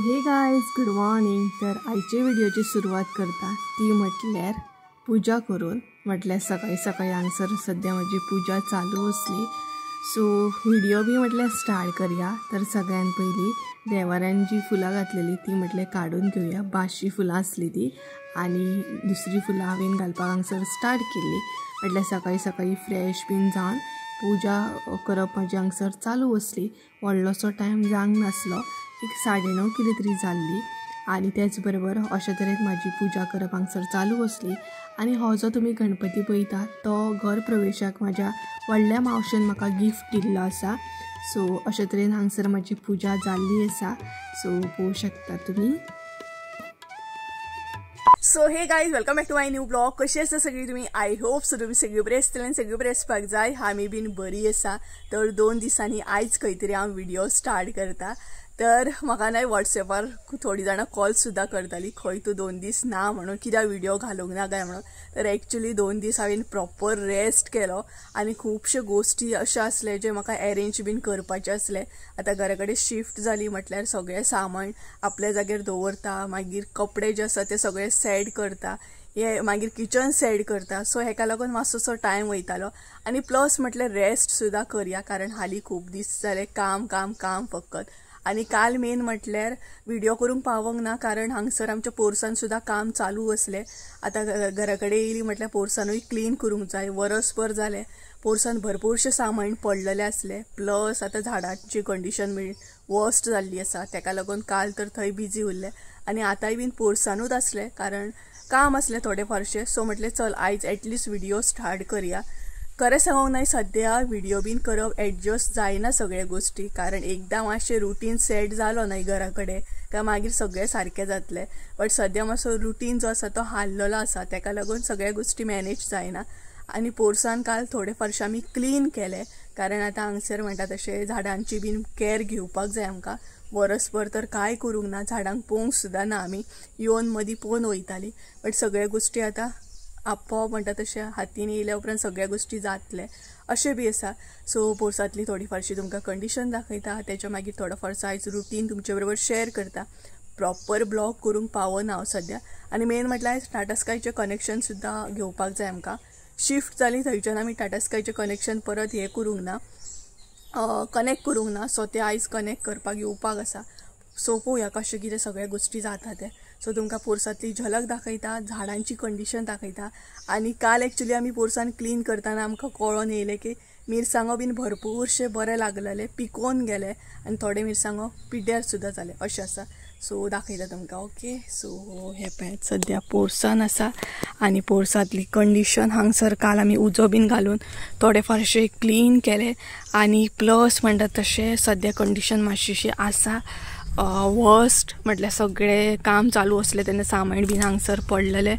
हे guys, good morning. तर आयचे व्हिडिओची सुरवात करता ती म्हटल्यार पूजा करून। म्हटल्यार सकाळी सकाळी हांगसर सद्या म्हजी पूजा चालू आसली। सो व्हिडिओ बी म्हटल्यार स्टार्ट करया। तर सगळ्यान पयली देवाऱ्यान जी फुलां घातलेली ती म्हटल्यार काडून घेवया। बाशी फुलां आसली ती आनी दुसरी फुलां हांवें घालपाक हांगसर स्टार्ट केली। म्हटल्यार सकाळी सकाळी फ्रेश बीन जावन पूजा करप म्हजी हांगसर चालू आसली। व्हडलोसो टायम जावंक नासलो, एक 9:30 कितें तरी जाल्ली। आनी तेच बरोबर अशे तरेन म्हाजी पूजा करप हांगसर चालू आसली। आनी हो जो तुमी गणपती पळयता तो घर प्रवेशाक म्हाज्या व्हडल्या मावशेन म्हाका गिफ्ट दिल्लो आसा। सो अशे तरेन हांगसर म्हाजी पूजा जाल्ली आसा। सो पळोवंक शकता तुमी। So hey guys, welcome back to my new blog. कशी आसा सगळी तुम्ही? I hope so तुम्ही सगळी बरी आसतली आनी सगळी बरी आसपाक जाय। आमी बीन बरी आसा। तर 2 दिसांनी आयज खंय तरी हांव व्हिडिओ स्टार्ट करता। तर म्हाका न्हय वॉट्सएपार थोडी जाणां कॉल सुद्दां करताली, खंय तूं 2 दीस ना म्हणून, कित्याक व्हिडिओ घालूंक ना काय म्हणून। तर एक्चुली 2 दीस हांवें प्रॉपर रेस्ट केलो आनी खुबश्यो गोश्टी अश्यो आसले जे म्हाका एरेंज बीन करपाचे आसले। आतां घरा कडेन शिफ्ट जाली म्हटल्यार सगळें सामान आपल्या जाग्यार दवरता, मागीर कपडे जे आसा ते सगळे सेट करता, हे मागीर किचन सेट करता। सो हेका लागून मातसोसो टायम वयतालो। आनी प्लस म्हटल्यार रेस्ट सुद्दां करया, कारण हालीं खूब दीस जाले काम काम काम फकत। आनी काल मेन म्हटल्यार व्हिडिओ करूंक पावंक ना, कारण हांगसर आमच्या पोरसान सुद्दां काम चालू आसलें। आतां घरा कडेन येयली म्हटल्यार पोरसानूय क्लीन करूंक जाय। वरसभर जालें पोरसान भरपूरशें सामान पडलेलें आसलें। प्लस आतां झाडांची कंडिशन वर्स्ट जाल्ली आसा, तेका लागून काल तर थंय बिजी उरलें। आनी आतांय बीन पोरसानूच आसलें, कारण काम आसलें थोडें फारशें। सो म्हटलें चल आयज एटलिस्ट व्हिडिओ स्टार्ट करया। खरें सांगूंक नाय, सद्या व्हिडिओ बीन करप एडजस्ट जायना सगळे गोश्टी, कारण एकदां मातशें रुटीन सेट जालो न्हय घरा कडेन काय मागीर सगळें सारकें जातलें। बट सद्या मातसो रुटीन जो आसा तो हाल्लेलो आसा, तेका लागून सगळ्या गोश्टी मॅनेज जायना। आनी पोरसान काल थोडे फारशें आमी क्लीन केलें, कारण आतां हांगसर म्हणटा तशें झाडांची बीन कॅर घेवपाक जाय आमकां। वरसभर तर कांय करूंक ना, झाडांक पळोवंक सुद्दां ना, आमी येवन मदीं पळोवन वयतालीं। बट सगळ्या गोश्टी आतां आपोआप म्हणटा तशें हातीन येयल्या उपरांत सगळ्या गोश्टी जातले अशें बी आसा। सो पोरसांतली थोडी फारशी तुमकां कंडिशन दाखयता, तेच्या मागीर थोडो फारसो आयज रुटीन तुमचे बरोबर शेअर करता। प्रॉपर ब्लॉग करूंक पावना हांव सद्या। आनी मेन म्हटल्यार आयज टाटा स्कायचें कनेक्शन सुद्दां घेवपाक जाय आमकां। शिफ्ट जाली थंयच्यान आमी टाटा स्कायचें कनेक्शन परत हें करूंक ना, कनेक्ट करूंक ना। सो तें आयज कनेक्ट करपाक येवपाक आसा। सो पळोवया कशें कितें सगळ्या गोश्टी जाता तें। सो तुमकां पोरसांतली झलक दाखयता, झाडांची कंडिशन दाखयता। आनी काल एक्चुली आमी पोरसान क्लीन करतना आमकां कळोन येयलें की मिरसांगो बीन भरपूरशे बरे लागलेले, पिकोवन गेले आनी थोडे मिरसांगो पिड्ड्यार सुद्दां जाले अशें आसा। सो दाखयता तुमकां। ओके, सो हे पळयात सद्या पोरसान आसा आनी पोरसांतली कंडिशन हांगसर काल आमी उजो बीन घालून थोडे फारशे क्लीन केले। आनी प्लस म्हणटा तशें सद्या कंडिशन मातशीशी आसा वर्स्ट, म्हटल्यार सगळें काम चालू आसलें तेन्ना सामान बीन हांगसर पडलेलें,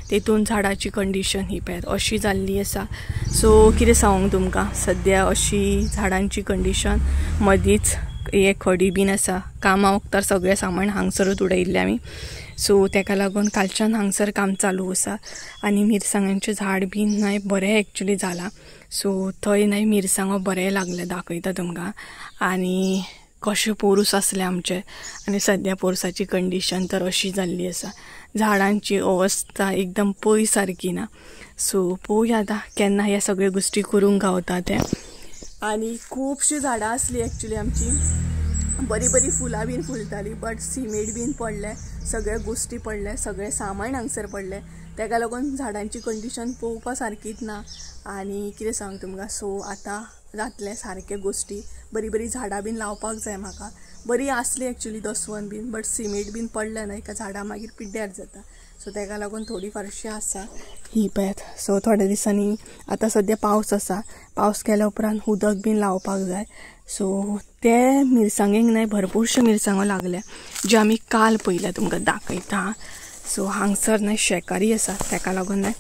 तेतून झाडाची कंडिशन ही पळयात अशी जाल्ली आसा। सो कितें सांगूंक तुमकां, सद्या अशी झाडांची कंडिशन, मदींच हे खडी बीन आसा। कामा वखतार सगळें सामान हांगसरूच उडयल्लें आमी। सो तेका लागून कालच्यान हांगसर काम चालू आसा। आनी मिरसांगांचें झाड बीन न्हय बरें एक्चुली जालां। सो थंय न्हय मिरसांगो बरें लागलें, दाखयता तुमकां। आनी कशें पोरूस आसलें आमचें, आनी सद्या पोरसाची कंडिशन तर अशी जाल्ली आसा। झाडांची अवस्था एकदम पळय सारकी ना। सो पळोवया आतां केन्ना ह्या सगळ्यो गोश्टी करूंक गावता तें। आनी खुबशीं झाडां आसलीं एक्चुली आमची, बरी बरी फुलां बीन फुलतालीं, बट सिमेंट बीन पडलें, सगळे गोश्टी पडले, सगळें सामान हांगसर पडलें, तेका लागून झाडांची कंडिशन पळोवपा सारकीच ना। आनी कितें सांग तुमकां, सो आतां जातलें सारके गोश्टी, बरी बरी झाडां बीन लावपाक जाय म्हाका। बरी आसली एक्चुली दसवन बीन, बट सिमेंट बीन पडलें न्हय का झाडां मागीर पिड्ड्यार जाता। सो तेका लागून थोडी फारशी आसा ही पळयात। सो थोड्या दिसांनी आतां सद्या पावस आसा, पावस गेल्या उपरांत उदक बीन लावपाक जाय। सो ते मिरसांगेक न्हय भरपूरश्यो मिरसांगो लागल्या ज्यो आमी काल पळयल्या, तुमकां दाखयता। सो हांगसर न्हय शेकारी आसा, तेका लागून न्हय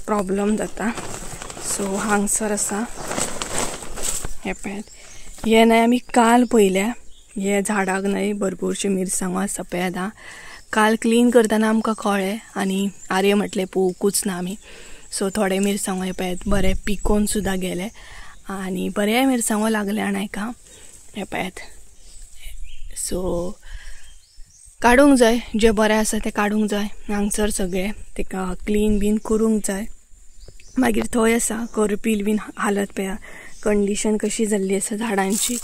प्रोब्लम जाता। सो हांगसर आसा हे पळयात, हे न्हय आमी काल पळयल्या, हे झाडाक न्हय भरपूरश्यो मिरसांगो आसा पळयात। आं, काल क्लीन करतना आमकां कळ्ळें आनी आरे म्हटलें पळोवंकूच ना आमी। सो थोडे मिरसांगो हे पळयात बरे पिकोवन सुद्दां गेले आनी बरे मिरसांगो लागले आनी हेका हे पळयात। सो काडूंक जाय, जें बरें आसा तें काडूंक जाय. हांगसर सगळें तेका क्लीन बीन करूंक जाय. मागीर थंय आसा करपील बीन हालत पळया कंडिशन कशी जाल्ली आसा झाडांची.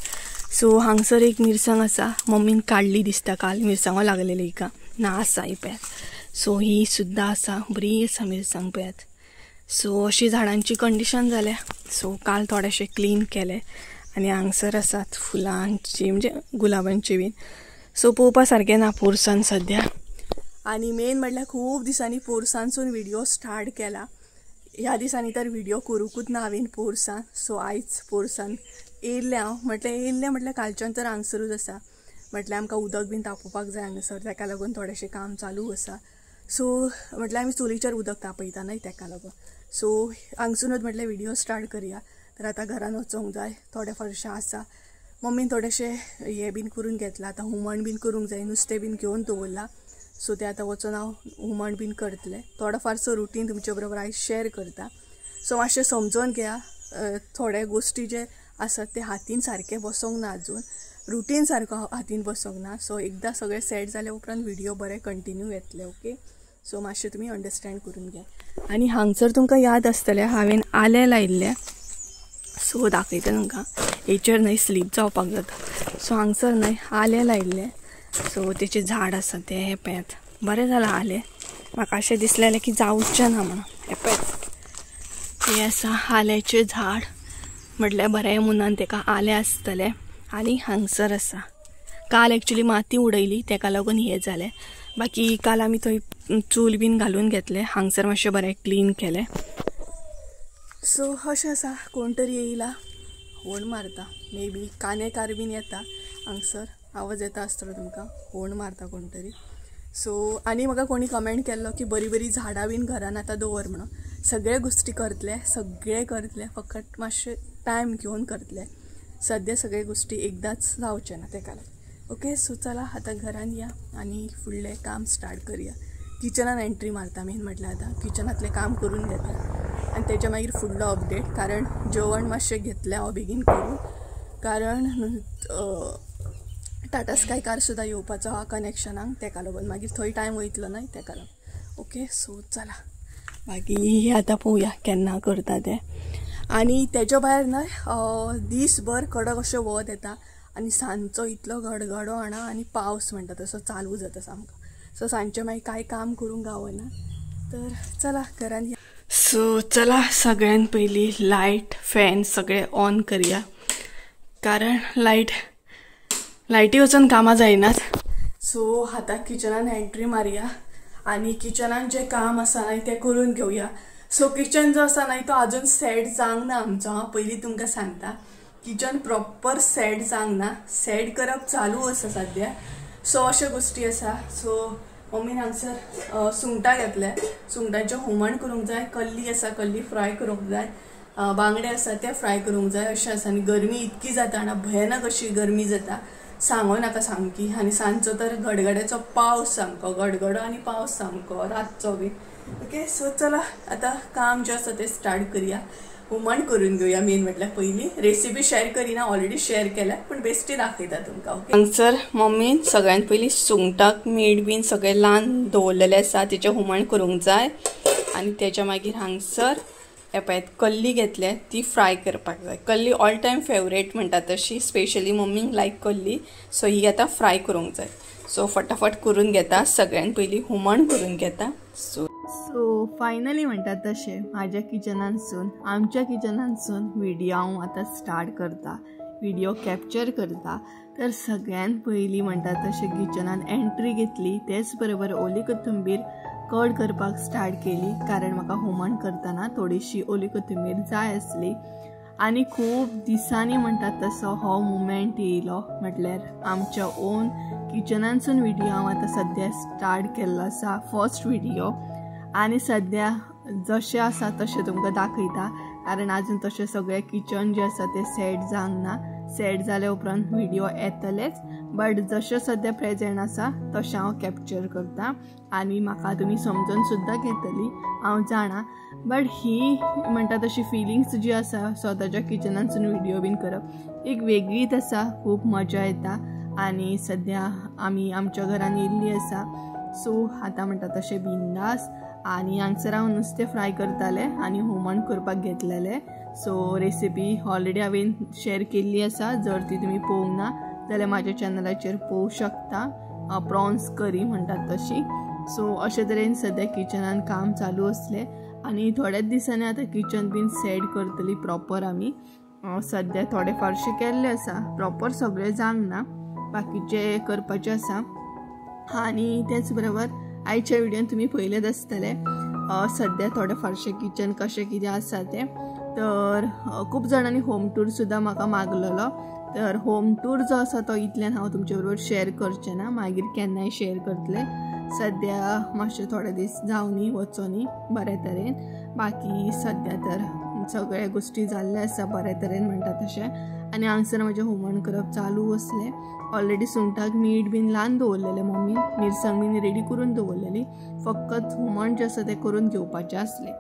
सो हांगसर एक मिरसांग आसा, मम्मीन काडली दिसता काल, मिरसांगो लागलेली हिका ना आसा ही पळयात. सो ही सुद्दां आसा, बरी आसा मिरसांग पळयात. सो अशी झाडांची कंडिशन जाल्या. सो काल थोडेशें क्लीन केलें. आनी हांगसर आसात फुलांची म्हणजे गुलाबांची बीन. सो पळोवपा सारकें ना पोरसान सद्या. आनी मेन म्हटल्यार खूब दिसांनी पोरसानसून व्हिडिओ स्टार्ट केला. ह्या दिसांनी तर व्हिडिओ करूंकूच ना हांवें पोरसान. सो आयज पोरसान येयल्लें हांव, म्हटल्यार येयल्लें म्हटल्यार कालच्यान तर हांगसरूच आसा. म्हटल्यार आमकां उदक बीन तापोवपाक जाय हांगासर, तेका लागून थोडेशें काम चालू आसा. सो म्हटल्यार आमी चुलीचेर उदक तापयता न्हय तेका लागून. सो हांगसुनूच म्हटल्यार व्हिडिओ स्टार्ट करया. तर आतां घरान वचोंक जाय, थोडें फारशें आसा. मम्मीन थोडेशें हें बीन करून घेतलां, आतां हुमण बीन करूंक जाय, नुस्तें बीन घेवन दवरलां. सो तें आतां वचून हांव हुमण बीन करतलें. थोडो फारसो रुटीन तुमचे बरोबर आयज शेअर करता. सो मातशें समजून घेया, थोडे गोश्टी जे आसात ते हातीन सारकें बसोंक ना, अजून रुटीन सारको हातीन बसोंक ना. सो एकदां सगळें सेट जाल्या उपरांत व्हिडिओ बरें कंटिन्यू येतले. ओके, सो मातशें तुमी अंडरस्टँड करून घ्या. आनी हांगसर तुमकां याद आसतलें हांवें आलें लायिल्लें. सो दाखयता तुमकां, हेचेर न्हय स्लीप जावपाक जाता. सो हांगसर न्हय आलें लायिल्लें. सो तेचें झाड आसा तें हें पळयात, बरें जालां आलें. म्हाका अशें दिसलेलें की जावचें ना म्हणून. हें पळयात, हें आसा आल्याचें झाड. म्हटल्यार बरें मुनान तेका आलें आसतलें. आनी हांगसर आसा काल एक्चुली माती उडयली तेका लागून हें जालें. बाकी काल आमी थंय चूल बीन घालून घेतलें, हांगसर मातशें बरें क्लीन केलें. सो अशें आसा, कोण तरी येयला होण मारता, मे बी कानेकार बीन येता हांगसर, आवाज येता आसतलो तुमकां, होण मारता कोण तरी. सो आनी म्हाका कोणी कमेंट केल्लो की बरी बरी झाडां बीन घरान आतां दवर म्हणून. सगळे गोश्टी करतले, सगळे करतले, फकत मातशें टायम घेवन करतले. सद्या सगळे गोश्टी एकदांच जावचें ना तेका लागून. ओके, सो चला आतां घरान या आनी फुडलें काम स्टार्ट करया. किचनान एंट्री मारता मेन म्हटल्यार, आतां किचनांतलें काम करून घेता आनी तेच्या मागीर फुडलो अपडेट. कारण जेवण मातशें घेतलें हांव बेगीन करून, कारण टाटा स्काय कार सुद्दां येवपाचो आहा कनेक्शनाक, तेका लागून मागीर थंय टायम वयतलो न्हय तेका लागून. ओके, सो चला बाकी आतां पळोवया केन्ना करता तें. आनी तेच्या भायर न्हय दीसभर कडक अशें वत येता आनी सांजचो इतलो गडगडो आना आनी पावस म्हणटा तसो चालू जाता सामको. सो सांजचें मागीर कांय काम करूंक गावना. तर चला घरान. सो चला सगळ्यान पयलीं लायट फॅन सगळे ऑन करया, कारण लायटी वचून कामां जायनात. सो आतां किचनान एंट्री मारया आनी किचनान जें काम आसा न्हय तें करून घेवया. सो किचन जो आसा न्हय तो आजून सेट जावंक ना आमचो. हांव पयलीं तुमकां सांगता, किचन प्रॉपर सेट जावंक ना, सेट करप चालू आसा सद्या. सो अश्यो गोश्टी आसा. सो मम्मीन हांगसर सुंगटां घेतल्या, सुंगटांचें हुमण करूंक जाय, कल्ली आसा कल्ली फ्राय करूंक जाय, बांगडे आसा ते फ्राय करूंक जाय, अशें आसा. आनी गरमी इतकी जाता ना, भयानक अशी गरमी जाता, सांगो नाका सामकी. आनी सांजचो तर गडगड्याचो पावस सामको, गडगडो आनी पावस सामको रातचो बी. ओके, सो चला आतां काम जें आसा तें स्टार्ट करया, हुमण करून घेवया. मेन म्हटल्यार पयलीं रेसिपी शेअर करिना, ऑलरेडी शेअर केल्या पूण बेश्टी दाखयता तुमकां. ओके, हांगसर मम्मीन सगळ्यान पयलीं सुंगटाक मीठ बीन सगळें ल्हान दवरलेलें आसा, तेचें हुमण करूंक जाय. आनी तेच्या मागीर हांगसर हें पळयात कल्ली घेतल्या, ती फ्राय करपाक जाय. कल्ली ऑल टायम फेवरेट म्हणटा तशी, स्पेशली मम्मीक लायक कल्ली. सो ही आतां फ्राय करूंक जाय. सो फटाफट करून घेता, सगळ्यान पयलीं हुमण करून घेता. सो फायनली म्हणटा तशें म्हाज्या किचनानसून, आमच्या किचनानसून व्हिडिओ हांव आतां स्टार्ट करता, व्हिडिओ कॅप्चर करता. तर सगळ्यान पयलीं म्हणटा तशें किचनान एंट्री घेतली, तेच बरोबर ओली कोथंबीर कड करपाक स्टार्ट केली, कारण म्हाका हुमण करतना थोडीशी ओली कोथंबीर जाय आसली. आनी खूब दिसांनी म्हणटात तसो हो मुमेंट येयलो, म्हटल्यार आमच्या ओन किचनानसून व्हिडिओ हांव आतां सद्या स्टार्ट केल्लो आसा, फर्स्ट व्हिडिओ. आनी सद्या जशें आसा तशें तुमकां दाखयता, कारण आजून तशें सगळें किचन जें आसा तें सेट जावंक ना. सेट जाल्या उपरांत व्हिडिओ येतलेच, बट जशें सद्या प्रेजेंट आसा तशें हांव कॅप्चर करता आनी म्हाका तुमी समजून सुद्दां घेतली हांव जाणा. बट he म्हणटा तशी फिलिंग्स जी आसा स्वताच्या किचनानसून व्हिडिओ बीन करप एक वेगळीच आसा, खूब मजा येता. आनी सद्या आमी आमच्या घरान येयल्ली आसा. सो आतां म्हणटा तशें बिंदास. आनी हांगसर हांव नुस्तें फ्राय करतालें आनी हुमण करपाक घेतलेलें. सो रेसिपी ऑलरेडी हांवें शेअर केल्ली आसा, जर ती तुमी पळोवंक ना जाल्यार म्हाज्या चॅनलाचेर पळोवंक शकता, प्रॉन्स करी म्हणटात तशी. सो अशे तरेन सद्या किचनान काम चालू आसलें आनी थोड्याच दिसांनी आतां किचन बीन सेट करतली प्रॉपर आमी. सद्या थोडे फारशे केल्ले आसा, प्रॉपर सगळें जावंक ना, बाकीचे करपाचें आसा. आनी तेच बरोबर आयच्या व्हिडियोन तुमी पळयलेच आसतले सद्या थोडे फारशे किचन कशें कितें आसा तें. तर खूब जाणांनी होम टूर सुद्दां म्हाका मागलेलो, तर होम टूर जो आसा तो इतल्यान हांव तुमचे बरोबर शेअर करचें ना, मागीर केन्नाय शेअर करतलें. सद्या मातशे थोडे दीस जावनी वचोनी बरे तरेन, बाकी सद्या तर सगळे गोश्टी जाल्ले आसा बरे तरेन म्हणटा तशें. आनी हांगसर म्हजें हुमण करप चालू आसलें. ऑलरेडी सुंगटाक मीठ बीन लावन दवरलेलें मम्मीन, मिरसांग बीन रेडी करून दवरलेली, फकत हुमण जें आसा तें करून घेवपाचें आसलें.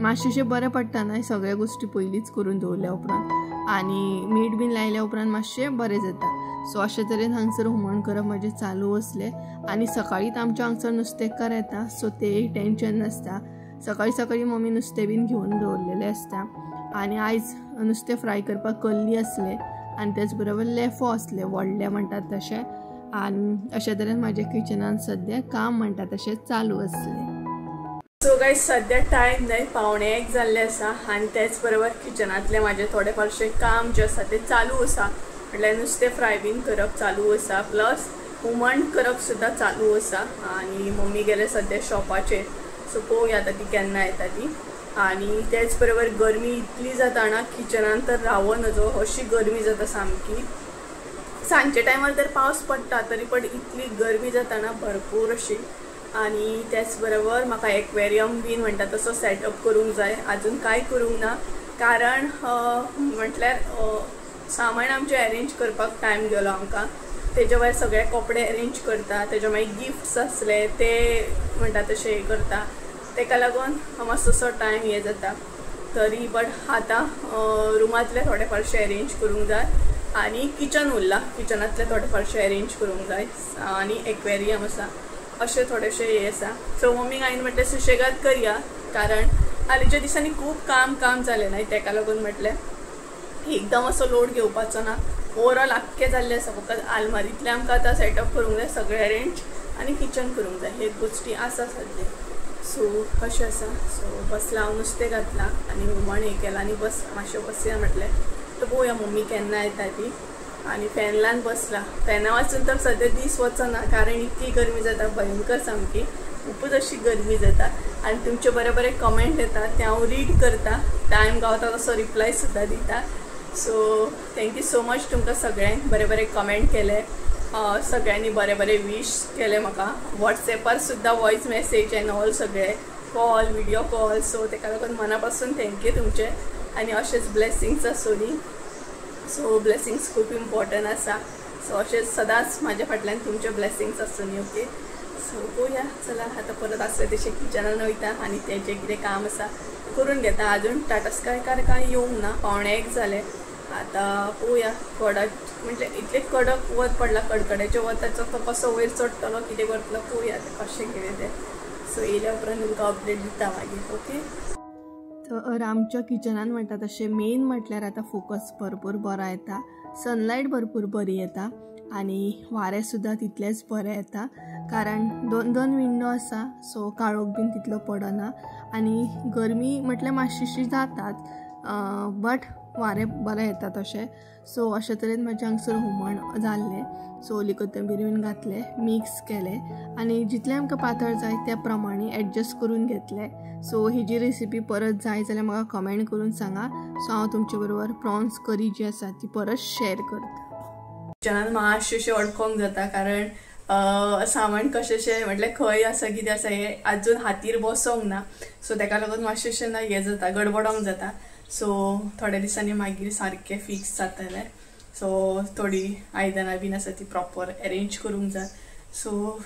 मातशें बरें पडटा ना सगळ्या गोश्टी पयलींच करून दवरल्या उपरांत, आनी मीठ बीन लायल्या उपरांत मातशें बरें जाता. सो अशे तरेन हांगसर हुमण करप म्हजें चालू आसलें. आनी सकाळींच आमच्या हांगसर नुस्तेकार येता, सो तें टेंशन नासता. सकाळीं सकाळीं मम्मी नुस्तें बीन घेवन दवरलेलें आसता. आनी आयज नुस्तें फ्राय करपाक कल्ली आसलें आनी तेच बरोबर लेफो आसले व्हडले म्हणटात तशें. आनी अशे तरेन म्हाज्या किचनान सद्या काम म्हणटा तशें चालू आसलें. सो गायज सद्या टायम न्हय 12:45 जाल्ले आसा आनी तेच बरोबर किचनांतलें म्हाजें थोडे फारशें काम जें आसा तें चालू आसा. म्हटल्यार नुस्तें फ्राय बीन करप चालू आसा, प्लस हुमण करप सुद्दां चालू आसा. आनी मम्मी गेले सद्या शॉपाचेर, सो पळोवया आतां ती केन्ना येता ती. आनी तेच बरोबर गरमी इतली जाता ना किचनान तर रावो नजो, अशी गरमी जाता सामकी. सांजच्या टायमार तर पावस पडटा तरी पण इतली गरमी जाता ना भरपूर अशी. आनी तेच बरोबर म्हाका एक्वेरियम बीन म्हणटा तसो सेटअप करूंक जाय, आजून कांय करूंक ना, कारण म्हटल्यार सामान आमचें अरेंज करपाक टायम गेलो आमकां. तेज्या भायर सगळे कपडे अरेंज करता, तेज्या मागीर गिफ्ट्स आसले ते म्हणटा तशें हें करता, तेका लागून मातसो टायम हें जाता. तरी बट आतां रुमांतले थोडे फारशे अरेंज करूंक जाय आनी किचन उरलां, किचनांतले थोडे फारशे अरेंज करूंक जाय आनी एक्वेरियम आसा, अशें थोडेशें हें आसा. सो मम्मीक हांवें म्हटलें सुशेगाद करया, कारण हालींच्या दिसांनी खूब काम काम जालें न्हय, तेका लागून म्हटलें एकदम असो लोड घेवपाचो ना. ओवरऑल आख्खें जाल्लें आसा, फकत आलमारींतलें आमकां आतां सेटअप करूंक जाय सगळें अरेंज आनी किचन करूंक जाय, हे गोश्टी आसा सद्या. सो अशें आसा. सो बसलां हांव नुस्तें घातलां आनी हुमण हें केलां आनी बस मातशें बसया म्हटलें, तर पळोवया मम्मी केन्ना येता ती. आनी फॅन लावन बसलां, फॅना वाचून तर सद्या दीस वचना, कारण इतकी गरमी जाता भयंकर सामकी, खूबच अशी गरमी जाता. आनी तुमचे बरे बरे कमेंट येता ते हांव रीड करता, टायम गावता तसो रिप्लाय सुद्दां दिता. So thank you so much तुमकां सगळ्यांक बरे बरे कमेंट केले, सगळ्यांनी बरे बरे वीश केले म्हाका. वॉट्सॅपार सुद्दां वॉयस मॅसेज एंड ऑल सगळे कॉल व्हिडियो कॉल, सो तेका लागून मना पासून thank you तुमचे. आनी अशेंच ब्लेसिंग्स आसूं, सो ब्लेसिंग्स खूब इम्पॉर्टंट आसा. सो अशेंच सदांच म्हाज्या फाटल्यान तुमचे ब्लेसिंग्स आसूं. ओके, सो पळोवया चला आतां परत आसले तशें किचनान वयता आनी तेजें कितें काम आसा करून घेता. आजून टाटा स्कायकार कांय येवंक ना, 12:45 जालें. आतां पळोवया, कडक म्हणजे इतलें कडक वत पडलां, कडकड्याच्या वताचो तो कसो वयर चडटलो कितें करतलो पळोवया आतां कशें कितें तें. सो येयल्या उपरांत तुमकां अपडेट दिता मागीर. ओके, तर आमच्या किचनान म्हणटा तशें मेन म्हटल्यार आतां फोकस भरपूर बरो येता, सनलायट भरपूर बरी येता आनी वारें सुद्दां तितलेंच बरें येता, कारण दोन दोन विंडो आसा, सो काळोख बीन तितलो पडना आनी गरमी म्हटल्यार मातशीशी जातात, बट वारें बरें येता तशें. सो अशे तरेन म्हाजें हांगसर हुमण जाल्लें. सो ओली कोथंबीर बीन घातलें, मिक्स केलें आनी जितलें आमकां पातळ जाय त्या प्रमाणे एडजस्ट करून घेतलें. सो ही जी रेसिपी परत जाय जाल्यार म्हाका कमेंट करून सांगा, सो हांव तुमचे बरोबर प्रॉन्स करी जी आसा ती परत शेअर करता. किचनान मातशें अडकोंक जाता, कारण सामान कशेंशें म्हटल्यार खंय आसा कितें आसा हें आजून हातीर बसोंक ना, सो तेका लागून मातशेंशें ना हें जाता, गडबडोंक जाता. सो थोड्या दिसांनी मागीर सारकें फिक्स जातलें. सो थोडी आयदनां बीन आसा ती प्रॉपर अरेंज करूंक जाय, सो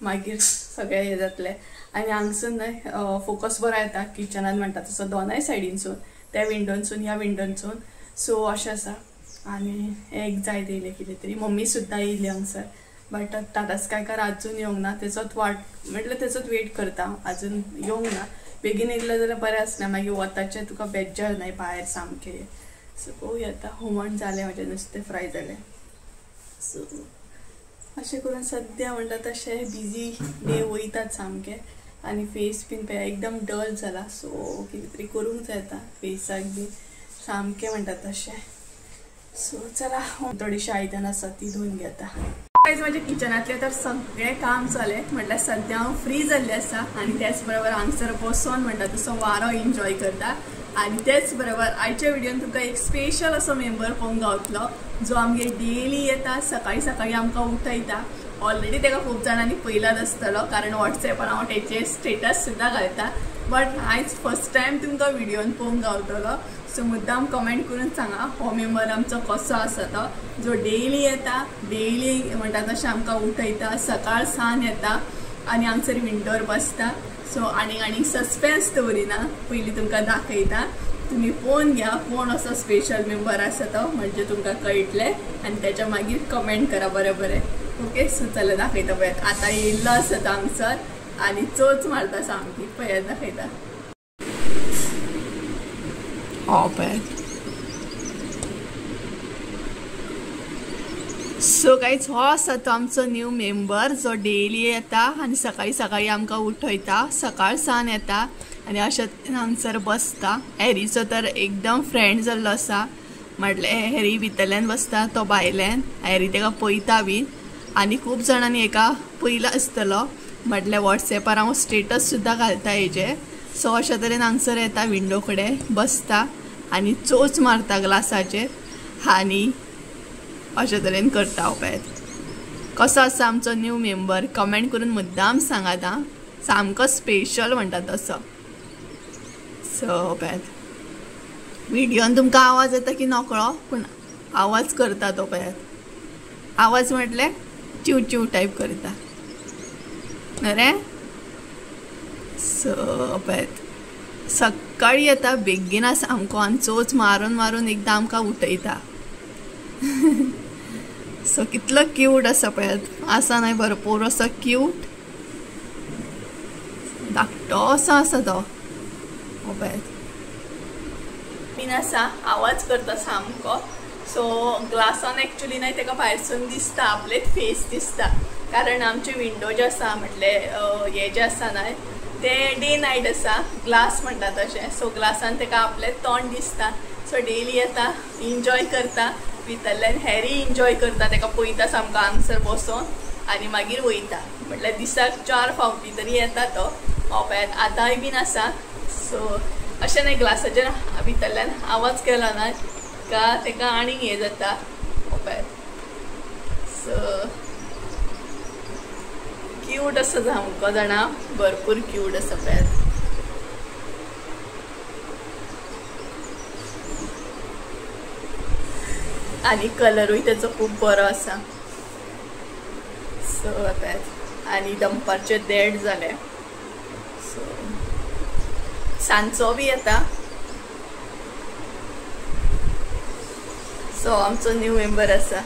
मागीर सगळें हें जातलें. आनी हांगसून न्हय फोकस बरो येता किचनान म्हणटा तसो दोनाय सायडीनसून, त्या विंडोनसून ह्या विंडोनसून. सो अशें आसा. आनी एग जाय येयलें कितें तरी. मम्मी सुद्दां येयली हांगसर बट टाटा स्कायकार अजून येवंक ना. तेचोच वाट म्हटल्यार तेचोच वेट करता, अजून येवंक ना. बेगीन येयलें जाल्यार बरें आसना, मागीर वताचें तुका बेज्जार न्हय भायर सामकें. सो पळोवया आतां. हुमण जालें म्हजें, नुस्तें फ्राय जालें. सो अशें करून सद्या म्हणटा तशें बिजी डे वयतात सामकें. आनी फेस बीन पळय एकदम डल जाला. सो कितें तरी करूंक जाय आतां फेसाक बी सामकें म्हणटा तशें. सो चला थोडीशीं आयदनां आसा ती धुवन घेता. गायज म्हज्या किचनांतलें तर सगळें काम जालें, म्हटल्यार सद्या हांव फ्री जाल्लें आसा. आनी त्याच बरोबर हांगसर बसोन म्हणटा तसो वारो एन्जॉय करता. आनी तेच बरोबर आयच्या व्हिडियोन तुमकां एक स्पेशल असो मेंबर पळोवंक गावतलो जो आमगेर डेली येता, सकाळीं सकाळीं आमकां उठयता. ऑलरेडी ताका खूब जाणांनी पयलाच आसतलो कारण वॉट्सएपार हांव तेचे स्टेटस सुद्दां घालता. बट आयज फर्स्ट टायम तुमकां व्हिडियोन पळोवंक गावतलो. सो मुद्दाम कमेंट करून सांगा हो मेंबर आमचो कसो आसा तो, जो डेली येता, डेली म्हणटा तशें आमकां उठयता, सकाळ सान येता आनी हांगसर विंडोर बसता. सो आनीक आनीक सस्पेन्स दवरिना, पयलीं तुमकां दाखयता, तुमी पळोवन घ्या कोण असो स्पेशल मेंबर आसा तो, म्हणजे तुमकां कळटलें. आनी तेच्या मागीर कमेंट करा बरें बरें. ओके सो चला दाखयता पळयात. आतां येयल्लो आसा तो हांगसर आनी चोच मारता सामकी, पळयात दाखयता. हो पळयात. सो गायज हो आसा तो आमचो न्यू मेंबर जो डेली येता आनी सकाळीं सकाळीं आमकां उठयता, सकाळ सान येता आनी अशें हांगसर बसता. हॅरीचो तर एकदम फ्रेंड जाल्लो आसा, म्हटल्यार हॅरी भितरल्यान बसता तो भायल्यान, हॅरी ताका पळयता बीन. आनी खूब जाणांनी हेका पयला आसतलो, म्हटल्यार वॉट्सएपार हांव स्टेटस सुद्दां घालता हेजे. सो अशा तरेन हांगसर येता, विंडो कडेन बसता आनी चोच मारता ग्लासाचेर आनी अशे तरेन करता. हांव पळयात कसो आसा आमचो न्यू मेंबर, कमेंट करून मुद्दाम सांगात आं, सामको स्पेशल म्हणटा तसो. सो पळयात व्हिडियोन तुमकां आवाज येता की नकळो, पूण आवाज करता तो पळयात. आवाज म्हटल्यार चिव चिव टायप करता रे. सो पळयात सकाळीं येता बेगीन सामको आनी चोच मारून मारून एकदां आमकां उठयता. सो कितलो क्यूट आसा पळयात, आसा न्हय भरपूर असो क्यूट, धाकटो असो आसा तो. हो पळयात बीन आसा, आवाज करता सामको. सो ग्लासान एक्चुली न्हय ताका भायरसून दिसता, आपलेच फेस दिसता, कारण आमचे विंडो जे आसा म्हटलें हे जे आसा न्हय ते डे नायट आसा, ग्लास म्हणटा तशें. सो ग्लासान ताका आपलें तोंड दिसता. सो डेली येता, एन्जॉय करता, भितरल्यान हॅरी एन्जॉय करता, ताका पळयता सामको हांगसर बसोन आनी मागीर वयता. म्हटल्यार दिसाक 4 फावटी तरी येता तो. हो पळयात आतांय बीन आसा. सो अशें न्हय ग्लासाचेर भितरल्यान आवाज केलो ना का ताका आनीक हें जाता. हो पळयात सो क्यूट आसा सामको जाणा, भरपूर क्यूट आसा पळयात. आनी कलरूय तेचो खूब बरो आसा. सो पळयात आनी दनपारचे 1:30 जालें. सो सांजचो बी येता. सो आमचो न्यू मेंबर आसा.